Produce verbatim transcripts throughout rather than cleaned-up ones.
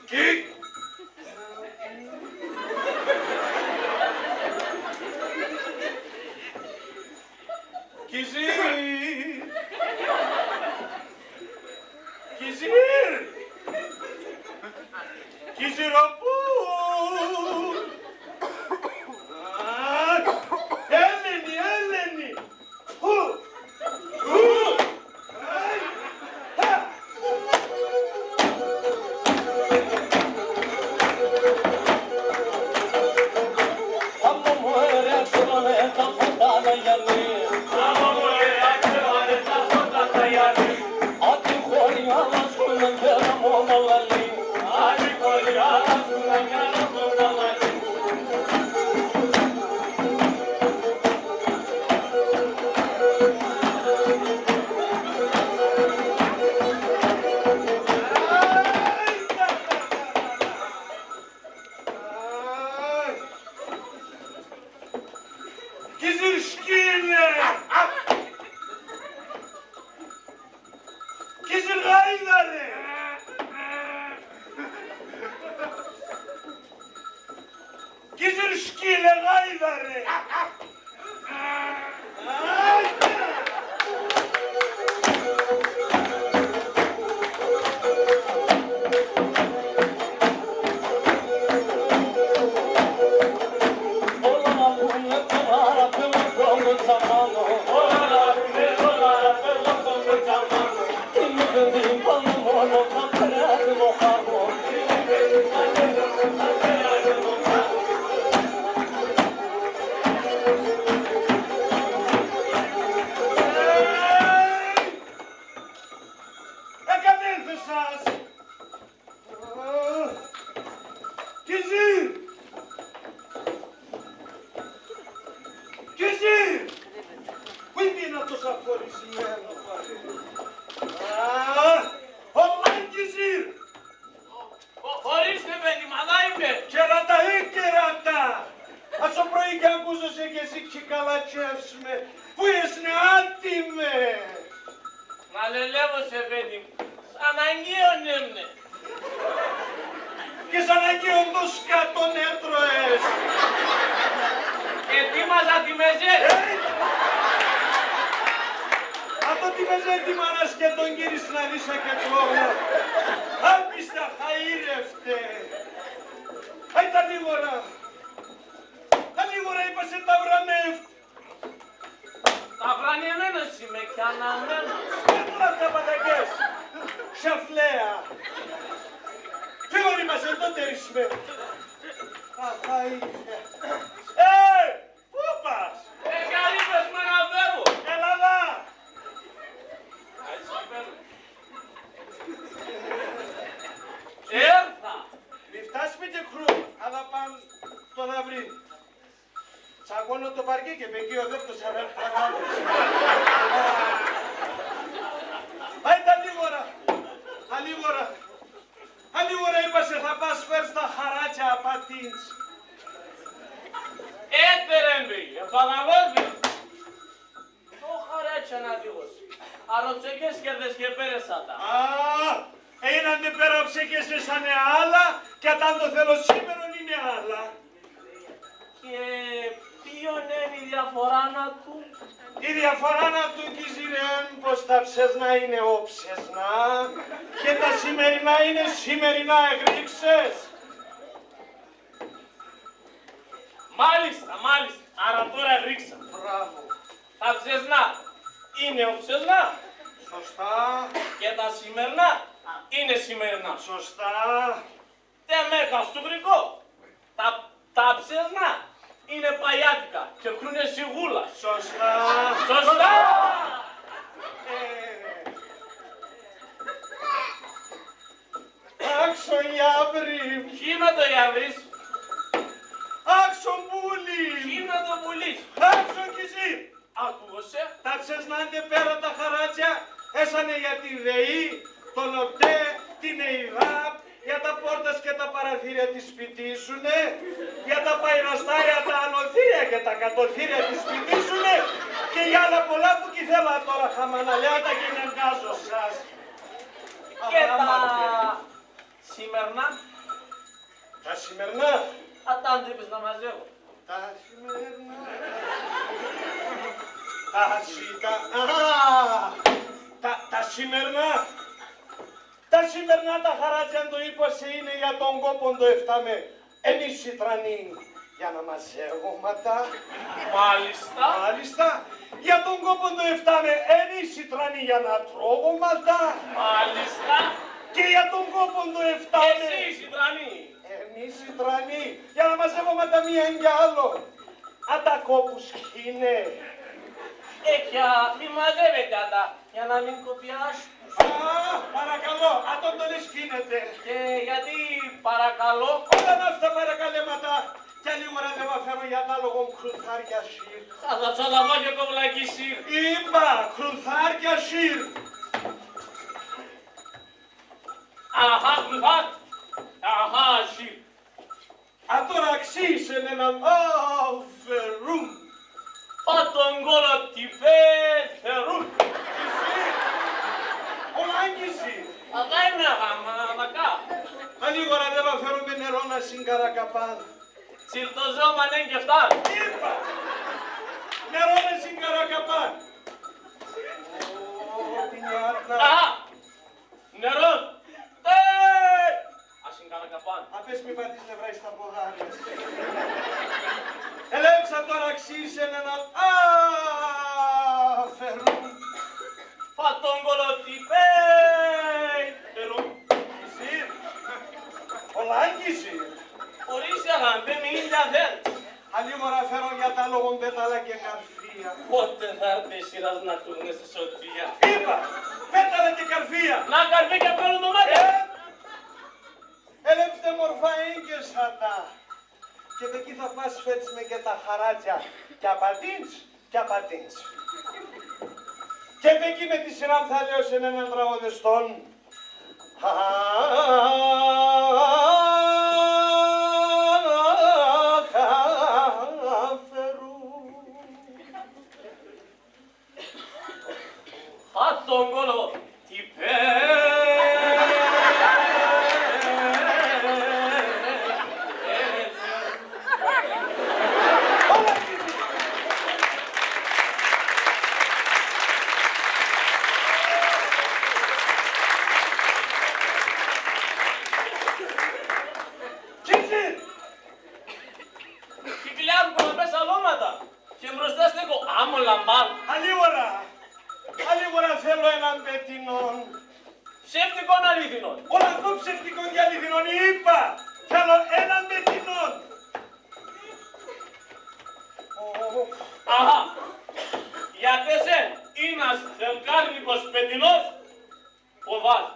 Κι-, Κιζίρ! Κιζίρ! Κιζιροπούλ! Αχ, Έλενη, Έλενη! Χου! Χου! Αι! Χα! Κιζίρ σκύλε! Κιζίρ γάιδαρε! Κιζίρ σκύλε γάιδαρε! Εκατέλθεσας! Κιζίρ! Κιζίρ! Πού εποίν' ατός αχωρισμένος; Αχ, Ολλάν Κιζίρ! Χω-, χωρίς, Εφέντη μ', αδά είμαι. Κεράτα, ε, κεράτα! Ας το πρωί 'κι ακούσω σε κι εσύ 'κι καλατζεύ'ς με. Πού έσ'νε, άτιμε; Να λελεύω σε, Εφέντη μ', σ' αναγκαίωνε με. Και σ' αναγκαίον το σκατόν έτρωες; Ετοίμαζα τη μεζέ. Ε! Ατό τη μεζέ τη μάνα σκατόν, κύρη, σ' να δίσα και τρώγω. Άπιστα, χαΐρευτε. Άι, τα λίγορα. Τα λίγορα, είπα σε, ταυρανεύ'. Ταυρανεμένος είμαι κι αναμένος. Σ' πέτρον ατά παντακές. Σ' αφλέα. Φύγον, είπα σε, ντο τέρεις με; Αχ, αΐ. Ε! Πού πας; Ε, καλείπες με να φεύω. Έλα δα. Αΐ, σ' παίρνω. Έρθα. Μη φτάς με και κρούω, αδά πάν' τον αυρί. Τσακώνω το παρκέ και π' εκεί οδεύκω σαράντα γάτες. Άι, τα λίγορα. Αλίγορα. Αλίγορα, είπα σε, θα πας φέρ'ς τα χαράτσια απ' ατείντς. Έτερεν, ρε, επαναλώθεν. Ντο χαράτσια να δίγω σε; Αροψεκές κέρδες και επέρες ατα. Α, έναν ντ' επέρα ψεκές έσ'νε άλλα, κι ατά ντ' οθελοσήμερον είναι άλλα. Και ποίον έν' η διαφοράν' ατουν; Η διαφοράν' ατουν, Κιζίρ, έν' πως τα ψεσνά είναι οψεσνά και τα σημερινά είναι σημερινά, εγροίξες; Μάλιστα, μάλιστα. Άρα ατώρα εγροίξα. Μπράβο. Τα ψεσνά είναι οψεσνά. Σωστά. Και τα σημερινά είναι σημερινά. Σωστά. Τεμέκ ας το γρικό. Τα, τα ψεσνά είναι παλιάτικα και κρούνε σιγούλας. Σωστά. Σωστά. Ε. Άκ'ς σον γιαβρί μ'. Χύν ατο ο γιαβρής. Αχ, σον πουλί μ'. Χύν ατο ο πουλίς. Αχ, σον κιζί μ'. Ακούγω σε. Τα ψεσνά 'ντ' επέρα τα χαράτσια, έσανε για τη ΔΕΗ, τον ΟΤΕ, την ΕΙΔΑΠ, για τα πόρτας και τα παραθύρια τη σπιτί σου, ναι. Για τα παϊραστάρια, τα ανωθύρια και τα κατωθύρια τη σπιτί σου, ναι. Και για άλλα πολλά που 'κι θέλω ατώρα χαμαναλέατα και 'κι εγκάζω σας. Και τα Σιμερνά. Τα Σιμερνά. Ατά ντ' είπες να μαζεύω. Τα Σιμερνά. Τα Σικα-, α, τα, τα Σιμερνά. Τα Σιμερνά τα χαράτσια ντ' είπα σε είναι για τον κόπον ντ' εφτάμε. Εμείς οι τρανοί για να μαζεύομε ατά. Μάλιστα. Μάλιστα. Για τον κόπον ντ' εφτάμε. Εμείς οι τρανοί για να τρώγομε ατά. Μάλιστα. Και για τον κόπον ντ' εφτάμε. Εσείς οι τρανοί. Εμείς οι τρανοί, για να μαζεύομε ατά μίαν κι άλλο. Ατα κόπους 'κ' είναι; Εκειά, μη μαζεύετε ατα, για να μην κοπιάσουν. Α, παρακαλώ, ατόν ντο λες 'κ' γίνεται; Και γιατί παρακαλώ; Όλα να στα παρακαλέματα. Κι αλλήγορα δέβα φέρω για τ' άλογον κρουθάρκια σύρ. Σαλα-, σαλαμά και κοβλακί σύρ. Είπα, κρουθάρκια σύρ. Αχά, κρουθάρκ'. Αχά, σύρ. Ατώρα ξύσεν έναν, α, φερούμ'. Φα' τον κώλον, τ' είπε, φερούμ'. Σύρ. Ολάν 'κι σύρ. Ατά είναι, αχά, μαλακά. Αλλήγορα δέβα φέρω με νερόν ασύγκαρα καπάν. Τσιρτοζώμαν έν' και φτάν'. Είπα! Νερόν ασύγκαρα καπάν. Ω, την νιάτα. Αχά. Νερόν. Ει! Ας σ' εγκαλακαπάν. Απέσ' μη πατείς νευρά εις τα ποδάρια σ'. Ελέπ'ς ατώρα ξύσεν έναν, α, φερούμ'. Φα' τον κώλον, τ' είπε, φερούμ'. Κιζίν. Ολάν 'κι σύρ. Χωρίς, αχά, ντ' εμ' ίνια θέλτς. Αλλήγορα φέρω για τ' άλογον πέταλα και καρφία. Πότε θα έρθει η σειρά σ' να τουρνέσαι σωτία; Είπα, πέταλα και καρφία. Να καρφί και απ' κάτω το μάτι. Ε, ελέπ'ς ντ' μορφά έγκες ατά. Και π' εκεί θα πας φέτς με και τα χαράτσια. Κι απατίντς, κι απατίντς. Και π' εκεί με τη σειρά μ' θα λέω σεν έναν τραγωδιστόν. Φα' τον κώλον, τ' είπε. Κίτσιρ! Κικλιάρ' κο' απέσ' σ' αλώματα και μπροστά σ' έχω άμον λαμπάν. Αλλήγορα, αλλήγορα θέλω έναν πετεινόν. Ψεύτικον, αληθινόν; Όλ' ατό ψεύτικον και αληθινόν, είπα, θέλω έναν πετεινόν. Αχά. Γιατί εσέν είνας θελκάρνικος πετεινός, ο Βάζ'.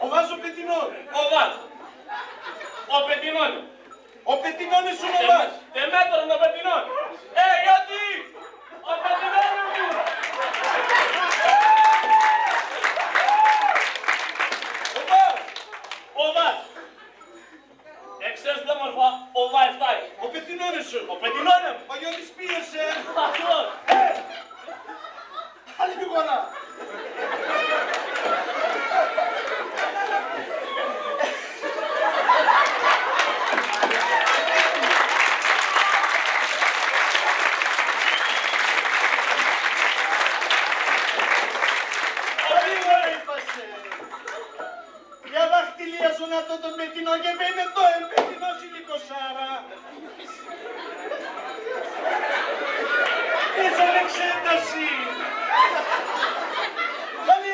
Ο Βάζ' ο πετεινόν. Ο Βάζ'. Ο πετεινόν. Ο πετεινόν ήσουν ο Βάζ'. Τ' εμέτρον ο πετεινόν. Ε, γιατί; Ο πετεινόν ήμουν. Ο Βάζ'. Ο Βάζ'. Εξέρτς ντ' μορφά, ο Βάζ' ευτάει. Ο πετεινόν ήσουν. Ο πετεινόν έμουν. Ο Γιώργης πίεσε. Αχώς. Ε! Αλλήγορα. Αλλήγορα είπα σε. Για δαχτυλίασον ατό τον πετεινόν και πέει με ντο έν' πετεινός, η λυκοσάρα. Έσαν εξέτασην. Πάλι.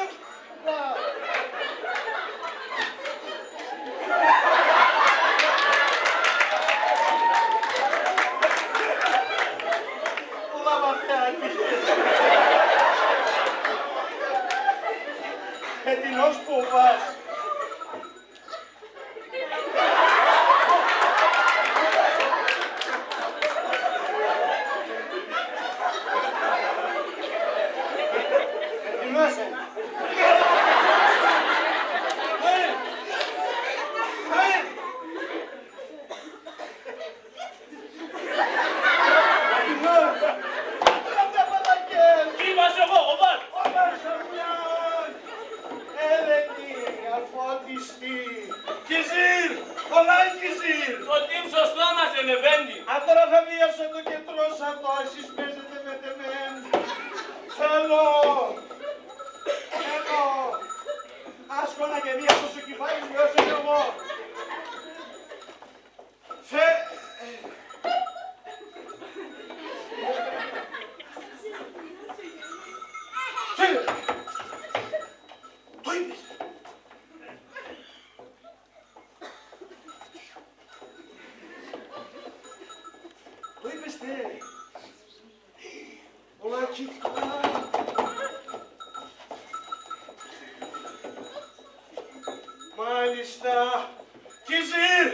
Πού θα μαθαίνει; Πετεινός, πού πας; Κιζίρ, ο Λάκης Κιζίρ. Το τιμ σωστό μας, εφέντη. Ατώρα θα διάσω το και τρώσ' ατο, εσείς παίζετε με τ' εμέν. Θέλω. Θέλω. Άσ' κο να και διάσω σο κιφάλι μ', διάσω κι εγώ. Θε-, θε-, το είπες. Το είπες, θε-, Πολλά κιτά. Μάλιστα. Κιζίρ!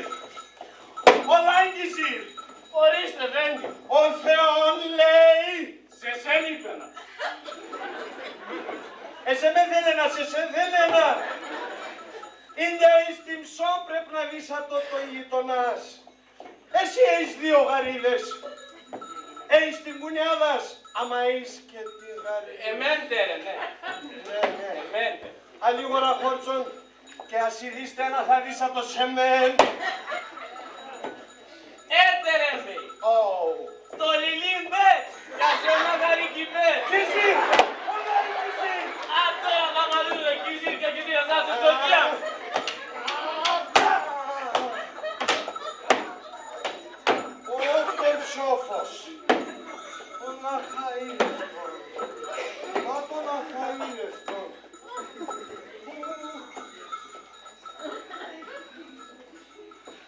Πολλά Κιζίρ! Ορίστε, εφέντη. Ο Θεόν λέει. Σ' εσέν είπεν να. Εσέν με θέλ' έν' να, σ' εσέν θέλ' έν' να. Ίντια εις τιμ σο πρέπ' να δεις ατο το γειτονάς. Εσύ έχεις δύο γαρίδες. Έχεις την κουνιάδα σ', άμα έχεις και τη γαρίδα. Εμέν τερ' έν', ναι. Ναι, ναι. Εμέν τερ'. Αλίγορα χόρτσον και ας ιδείς τ' έν' να θα δεις ατο σ' εμέν. Έτερ έν', λέει. Ω. Το λιλί μ' πέτ', κι ας έν' μαχαρίκι πέτ'. Κιζίρ! Πολλά Κιζίρ! Ατώρα θα μ' αδούτο Κιζίρ και Κιζίρ θα σ' ατο. Ωχ, τον ψόφο σ'. Μονάχα ήλευτον. Μα μονάχα ήλευτον.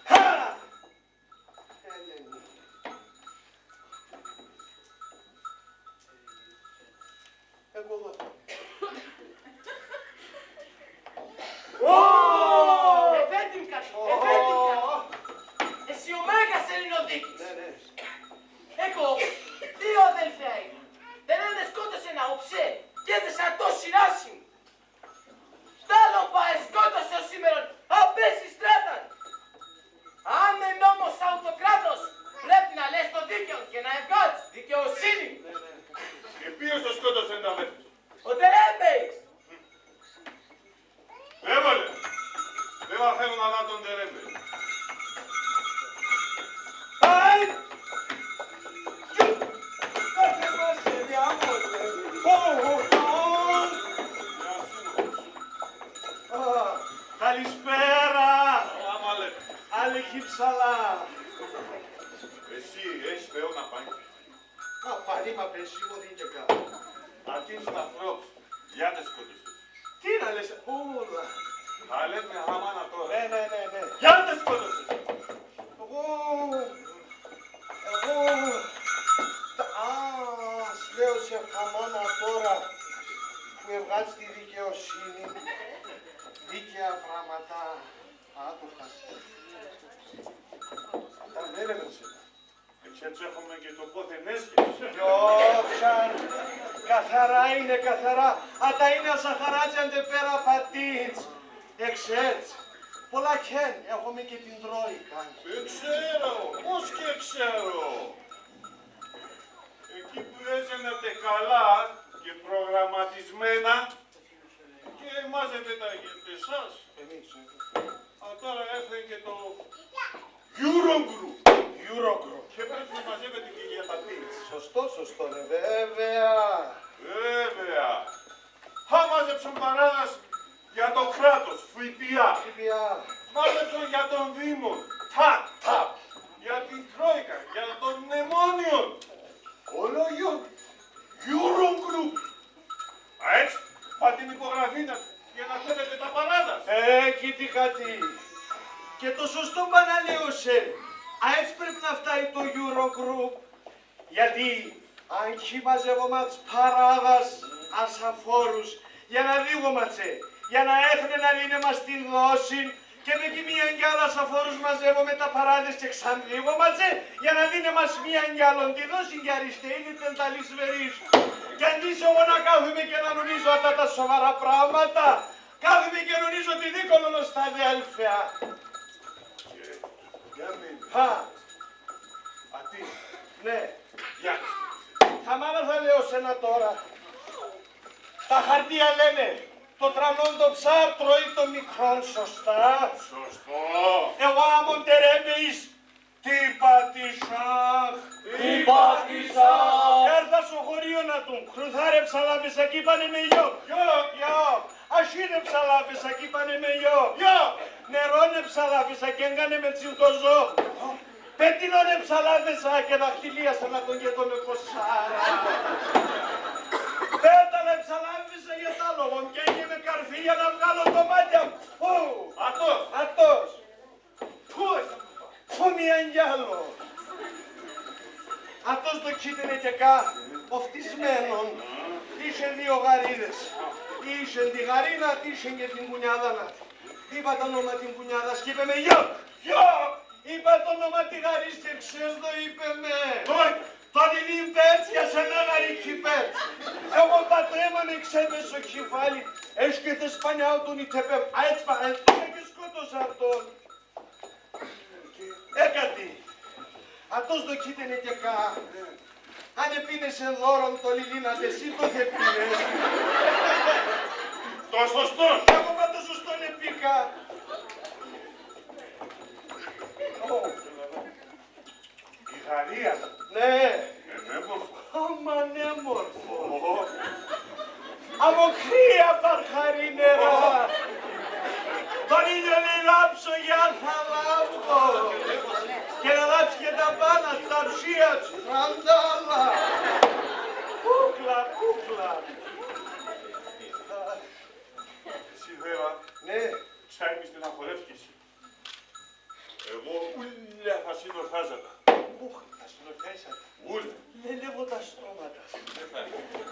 Χα! Ελένη. Εγώ δω. Ω! Εφέντη μ', κάτι, εφέντη μ', κάτι. Εσύ ο Μέγας Ελληνοδίκης. Ναι, ναι. Εγώ, δύο αδέλφια είχα. Τ' έναν εσκότωσεν αόψε κι έδεσα ατο σ' σειρά σ' μ'. Τ' άλλο πα εσκότωσεν οσήμερον απέσ' εις στράταν. Άν έν' νόμος αουτοκράτος, πρέπ' να λες το δίκαιο και να ευγάτς δικαιοσύνη. Εποίος το σκότωσεν τ' αδέρφ'ν σ'; Ο Τερέμπεϊς. Έβαλε. Έβαλε, θέλω να δω τον Τερέμπεϊ. Αϊ! Κάτσε μας, σε διάμορφε. Ω, ω, ω. Γεια σου. Α, καλησπέρα. Άμα λέτε. Αλεχή ψαλά. Εσύ έχεις Θεόν απάν' σ'; Απάν' σ' μ', απέσ' σ' μ', δίκαικα. Ατείν' σ' τα θρόπ' σ', γιάντε σκότωσες. Τι να λες, όλα. Θα λέμε Χαμάν ατώρα. Ναι, ναι, ναι, ναι. Γιάντε σκότωσες. Εγώ, εγώ, τα, α, σ' λέω σε Χαμάν ατώρα που ευγάτς τη δικαιοσύνη, δίκαια πράγματα, άτομα. Ατά μ' έδερνες εσέν. Εξέτς, έχουμε και το πόθεν έσχεσαι. Κι όφιαν, καθαρά είναι, καθαρά. Ατά είναι ασαχαράτια ντ' επέρα απ' ατείντς. Εξέτς, πολλά χέν', έχουμε και την Τρόικα. Εξέρω, πώς και εξέρω; Εκεί που έζενετε καλά και προγραμματισμένα, και εμάζετε τα για εσάς. Εμείς, ε. Ατώρα έρθεν και το Eurogroup. Eurogroup. Και πρέπ' να μαζεύετε και για τα τίτς. Σωστό, σωστό, ναι, βέβαια. Βέβαια. Χαμάζεψον παράδας για το κράτος, ΦΠΑ. ΦΠΑ. Μάζεψον για τον Δήμο, ΚΑΠ. ΚΑΠ. Για την Τρόικα, για το Μνημόνιο. Όλο Euro-, Eurogroup. Αέτσ', πα την υπογραφήν ατ' για να φέρετε τα παράδας. Ε, κοίτα κάτι. Και το σωστόν πα να λέω εσέν. Αέτσ' πρέπ' να ευτάει το Eurogroup. Γιατί αν 'κ' εμαζεύομ' ατς παράδας ας αφόρους, για να δίγομα τσε, για να έρθ'νε να δίν'νε μας την δόσην, και με 'κι μίαν κι άλλο ας αφόρους μαζεύομε τα παράδες και ξαν δίγομα τσε, για να δίν'νε μας μίαν κι άλλο τη δόσην, κι αριστεΐνε τεν ταλίσσ' βερίς'. Κι αντίς εγώ να κάθουμαι και να νουνίζω ατά τα σοβαρά πράματα, κάθουμαι και νουνίζω ατιδίκον όλο σ' αδέλφια. Χα! Ατείν'. Ναι. Χαμάν θα λέω εσέν ατώρα. Τα χαρτία λένε Το τρανόν το ψάρ' τρώει το μικρόν, σωστά; Σωστό. Εγώ άμον τερέμπεης, τί πατήσ' αχ; Τί πατήσ' αχ; Έρθα σο χωρίον ατουν, κρουθάρ' εψαλάφεσα κι είπανε με γιοκ. Γιοκ, γιοκ. Ασ̌ίν εψαλάφεσα κι είπανε με γιοκ. Γιοκ. Νερόν εψαλάφεσα κι έγκανε με τσιουτοζό. Πέτεινον εψαλάφεσα και δαχτυλίασαν ατον και έτον με κοσσάρα. Πέταλ' εψαλάφεσα για τ' άλογον κι έγκαι με καρφίλια να βγάλω ντομάτια. Πού; Ατός. Ατός. Πού; Πού μίαν κι άλλο. Ατός δοκίτενε κεκά, οφτισμένον. Είχεν δύο γαρίδες. Είχεν τη γαρήν ατ', είχεν και την κουνιάδαν ατ'. Είπα το όνομαν την κουνιάδας κι είπε με: «Γιοκ! Γιοκ!» Είπα το όνομαν τη γαρής και ξέρτς το είπε με; «Τ' όνο-, το λιλίν πέτς, για σένα γαρή 'κι πέτς. Εγώ πα το αίμαν εξέπεσε σο κεφάλι, έσκεται σπανιά ατουν ιτ' επέμ', αέτσ' πα, αέτσ' πα και σκότωσα ατον». Έκατι. Ατός δοκίτενε κεκά. Αν επίνεσεν δώρον το λιλίν ατ', εσύ τ' όθ' επίνες; Το σωστόν. Εγώ πα το σωστόν επήκα. Ω. Η γαρία. Ναι. Εμ' έμορφον; Άμαν έμορφον. Ω. Άμον κρύα παρχαρίνερα. Ω. Τον ήλιον ελάψω, για θα λάμπω. Και να λάψ' και τα απάν' ατ', τα ψία ατ', τραντάλα. Κούκλα, κούκλα. Εσύ, Δέβα, ναι, ξάι μη στεναχωρεύκεσαι. Εγώ ούλα θα σην ορθάζ' ατα. Ουχ, θα σην ορθάζ' ατα. Ούλα. Λελεύω τα στρώματα σ'.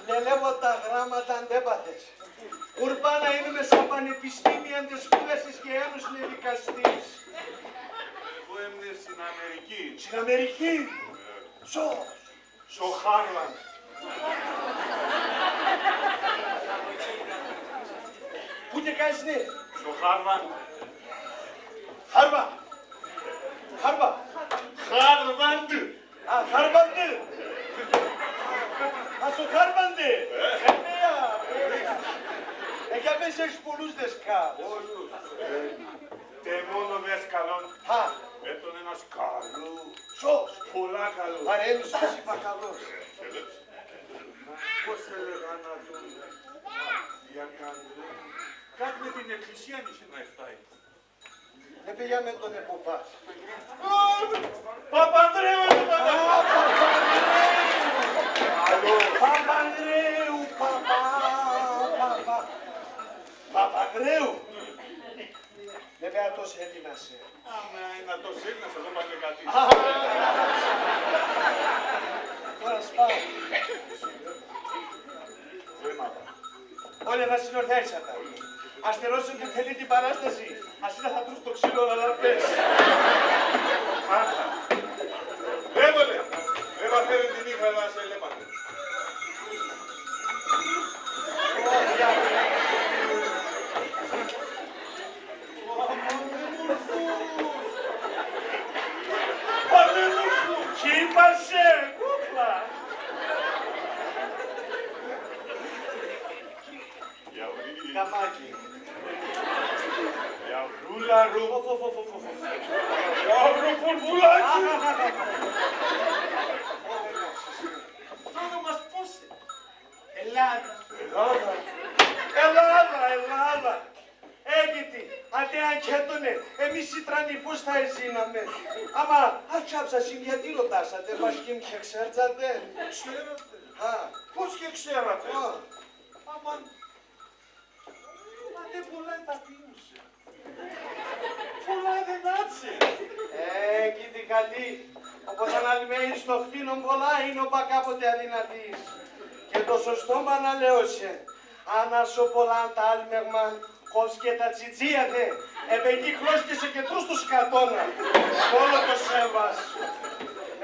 Λελεύω τα γράμματα, ντ' έπαθες. Ουρπά να ίνουμε σα πανεπιστήμια ντες σπούδασες και έν' έσ'νε δικαστής. Πού έμ'νες; Σην Αμερικήν. Σην Αμερικήν; Ε. Σο Σο Χάρβαρντ. Πού κεκάες, ναι; Σο Χάρβαρντ. Χάρβαρντ. Χάρβαρντ. Χάρβαρντ. Α, Χάρβαρντ. Α, σο Χάρβαρντ. Ε. Ε, ναι, α, ε. Ε, για πες, έχεις πολλούς δεσκάλ'ς; Πολλούς. Ε, τ' εμόν ο δέσκαλον. Α. Έτον ένας καλός. Σος. Πολλά καλός. Παρένουσα σ' είπα καλός. Ε, ε, πώς ελέγαν ατον; Για καν-, κάτι με την εκκλησίαν είχε να ευτάει. Επήγαμε τον εποπάς. Παπανδρέου, ρε, παπα-, Α, Παπανδρέου. Καλός. Παπανδρέου, παπα-, παπα-, Παπανδρέου. Επέατος Έλληνας, ε. Άμα είναι ατός Έλληνας, εγώ πάνε κάτι. Τώρα σπάω. Βέματα. Όλ' θα σην ορθάζ' ατα. Ας τερώσω την τρελή την παράσταση. Ας είναι θα τρούς το ξύλο, αλλά πες. Άχα. Έβολε. Έβα, φέρε την ύφα, να σε ελέπανε. Πανέμορφος! Κι είπα σε, κούκλα! Γαυρί-, Καμάκι. Γαβρούλα ρου-, Οφ, οφ, οφ, οφ, οφ. Γαυροπουρπουλάκι! Αχ, αχ, αχ, αχ. Τ' όνομαν σ' πώς έν'; Ελλάδα. Ελλάδα. Ελλάδα, Ελλάδα. Έγκυτι, ατέ αν 'κ' έτονε, εμείς οι τρανοί πώς θα εζήναμε; Άμα, ας τσάψ' ασ' σην, γιατί ρωτάς ατεν, πα 'κ' ήμ'νε, ξέρτς ατεν; Ξέρ' ατεν; Α. Πώς 'κ' εξέρ' ατεν; Α. Άμα, ατέ πολλά εταπείωσεν. Πολλά εδεν άτ'σε. Ε, κοίτη καλή, όποτε άλμεα εις το χτίνον πολλά, ίνο πα κάποτε αδυνατείς. Και το σωστόν πα αναλέωσεν. Άν άσο πολλά τ' άλμεγμαν, κόφ'ς και τα τσιτσία, ατέ. Επεκεί κλώσκεσαι και τρούς το σκατόν ατ'. Σ' όλο το σέβας.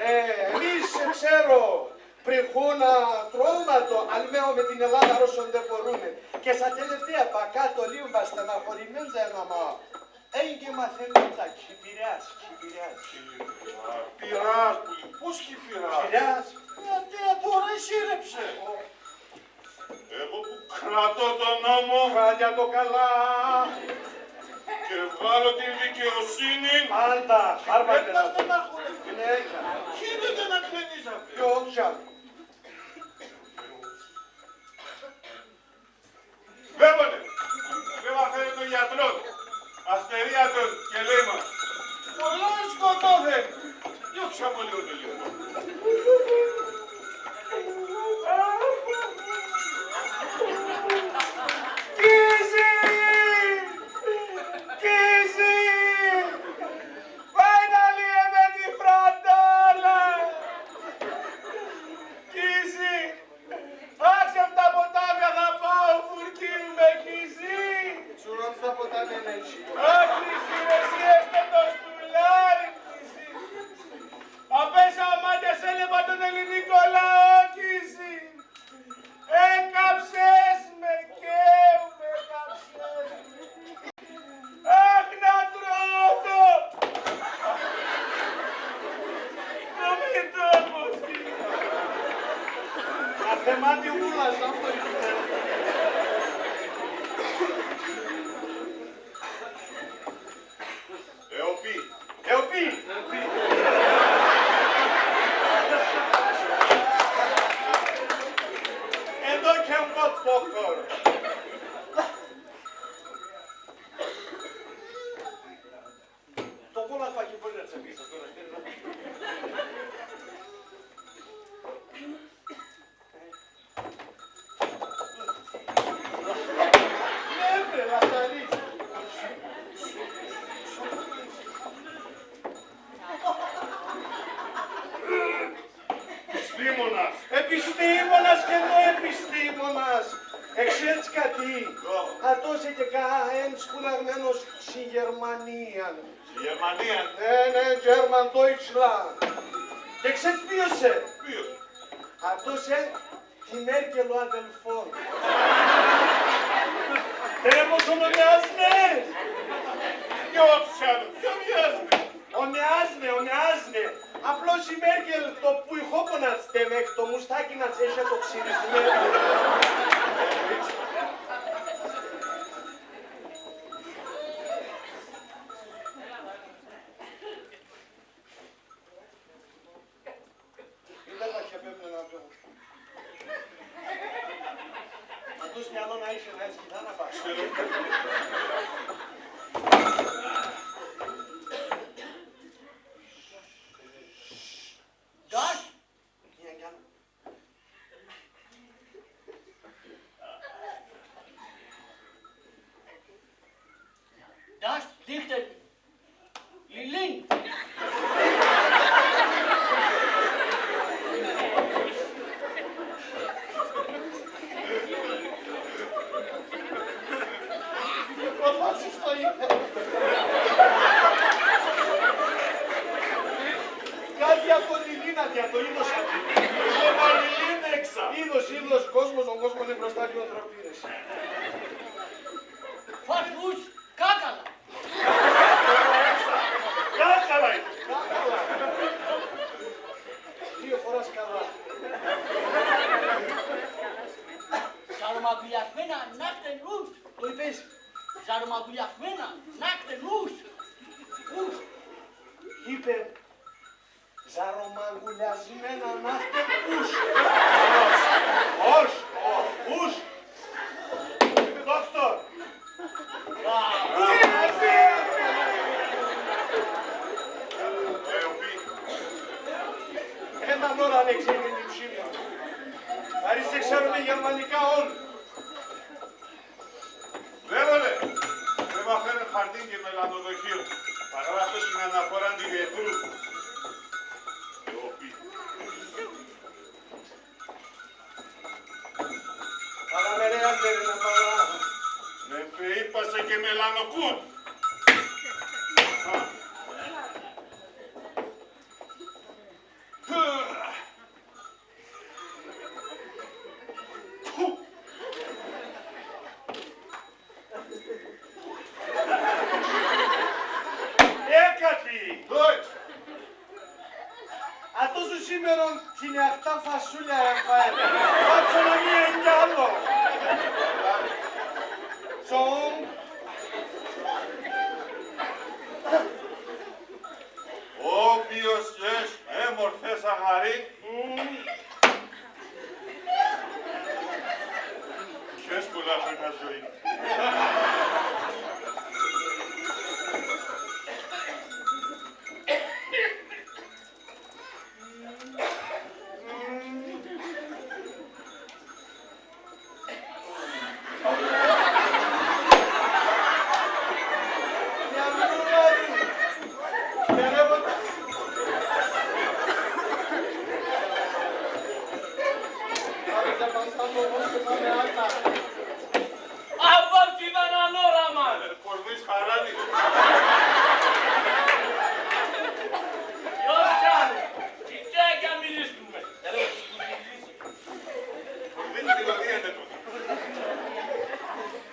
Ε, εμείς, ε, ξέρω, πριχώνα τρώμε ατο, άλμεα με την Ελλάδαν ατόσον ντ' επορούνε. Και σα τελευταία πα κάτω λίον πα στεναχωρημέν' έν' άμα. Έν' και μαθαίν' τσα, Κυπηρέας, Κυπηρέας. Κυπηρέας, πουλί, πώς Κυπηρέας; Κυπηρέας. Ε, ατέ, ατώρα εσύρεψεν. Εγώ που κρατώ τον νόμο. Κράτα το καλά. Και βάλω την δικαιοσύνη. Πάντα, χάρπα. Δεν θα στεναχωρευτείς. Συνέχεια. Χύνεται να κλαις απέσ'. Κι όξα. Βέβαλε. Βέβα, φέρε τον γιατρόν. Αστερία τον και λέει μας. Πολλά σκοτώθεν. Διώξαμε λίγο το γιο. Κίζη! Κίζη! Finally, με τη φραντάλα! Κίζη! Άσε τα ποτάμια, θα πάω, φουρκί με, Κίζη! Τσουρών στα ποτάμια να ήσουν. Άκρη χειρεσίας με το στουλάρι, Κίζη! Απέσ' σα μάτια σ' έλεπα τον ελληνικό λαό, Κίζη! Έκαψες με, Κέου μ', έκαψες με. Αχ, να τρώω το! Το μύτο μου! Αχ, μάτι ούλα, σαν το. Εωπή. Εωπή. Εδώ και εγώ το κόρο. Το κόλλα του Αχιβόλου να τσεπίζω τώρα. Ναι, βρε, λαχταρί. Επιστήμονας. Επιστήμονας και το επιστήμονας. Εξέρτς κάτι. Ω. Ατός εκεκα-, έν' σπουδαγμένος ση Γερμανίαν. Ση Γερμανίαν. Ναι, ναι, German Deutschland. Και εξέρτς ποίος έν'; Ποίος; Ατός έν' τη Μέρκελ ο αδελφόν. Τέρ' εμ' οσο μοιάζ'νε; Ποίον, ποίον μοιάζ'νε; Ω, μοιάζ'νε, ω, μοιάζ'νε. Απλώς η Μέρκελ το πουιχόπον ατ'ς ντ' εμ' έχ' το μουστάκιν ατ'ς, έχ' ατο ξυρισμένον. Ατός μυαλόν να είχεν, να έσκει θάνατα. Ντάς. Das liegt in Lilin. Παπάτσος το είπε. Κάτι από τη Λίνα δια το είδος. Λίνα, η Λίνα έξα. Είδος, είδος, κόσμος, τον κόσμον εμπροστά δυο ντροπή. Φας ους κάκαλα. Κάκαλα είναι. Κάκαλα. Δύο φοράς καλά. Ζαρομαγκουλιασμένα να 'χτεν ους. Το είπες. Ζαρομαγκουλιασμένα να 'χτεν ους. Ους. Είπε. Ζαρομαγκουλιασμένα να 'χτεν ους. Ους. Ους. Ους. Δόκτωρ. Έναν ώραν εξέγεν η ψήμ'ν. Αρείς εξέρ'νε γερμανικά όν'. Βέβαλε, βέβα, φέρ' χαρτίν και μελανοδοχείον. Θα γράφω σην αναφοράν τη γιατρού. Εωπή. Παραμερέαν, ρε, να παρά. Ναι, πε, είπα σε και μελανοκούτ. Έκατι! Deutsch! Ατός ους Σήμερον τσινιαχτά φασούλια έφαεν. Κάτσε να μη έν' κι άλλο. Τσουμ. Όποιος κι έχ' έμορφες αγαρί, χες πολλά χρόνια ζωήν. Απόψ' είδαν ανώραμα. Κορδίς χαράν'. Γιώργια, τσιτσέκια μυρίζουμε. Κορδίς μυρωδία έν' έτον.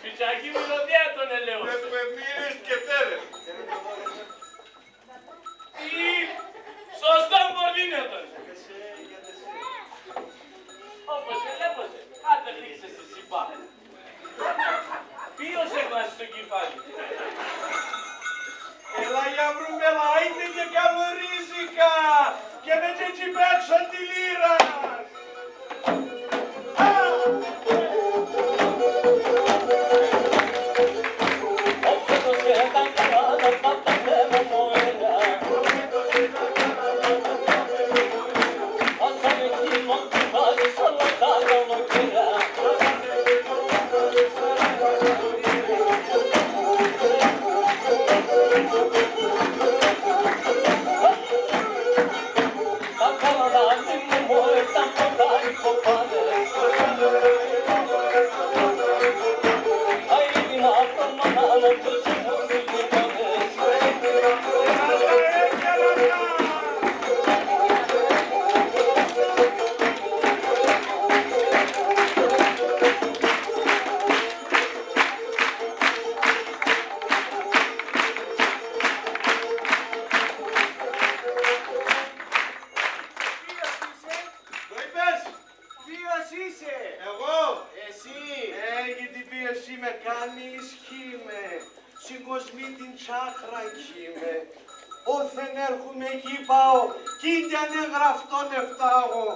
Τσιτσακί μυρωδία έτον, ελέω. Έτον μυρίζ' και τέρεν. Τι σωστόν κορδίν έτον. Όπως ελέπω σε, άντε γλύξε σε σιπά. Ποίος έβαλε στο κεφάλι; Έλα, για βρούμε, έλα, άιντε και καλορίζικα, και με τσιτσιπέξον τη λύρα. Ποίος είπες; Ποίος είσαι; Εγώ; Εσύ; Ε, γιατί ποίος είμαι, κανείς 'κ' είμαι. Σην κοσμήν την τσάχραν 'κ' είμαι. Όθεν έρχουμαι εκεί πάω, 'κεί κι αν εγγραφτόν ευτάγω.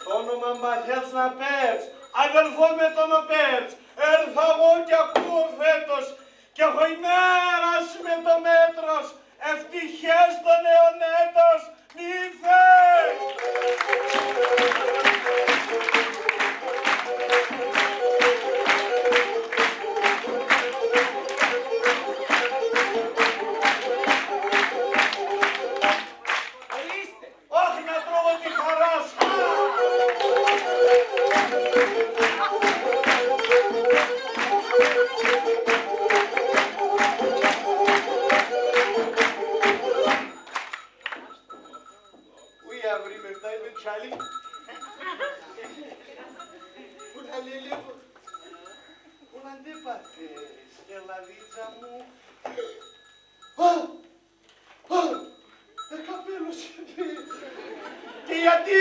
Τ' όνομαν πα θέλτς να παίρτς, αδελφόν μ' έτον ο Πέρτς. Έρθα εγώ κι ακούω φέτος, κι έχω ημέρας με το μέτρος, ευτυχέστον αιών έτος μη θες. Ορίστε. Αχ, να τρώγω τη χαρά σ'. Ουι, αυρί με ευτάει με τσαλί. Πού να λελεύω; Πού να ντ' έπαθες, Ελλαδίτσα μου; Α! Α! Ε, καπέλος. Και γιατί;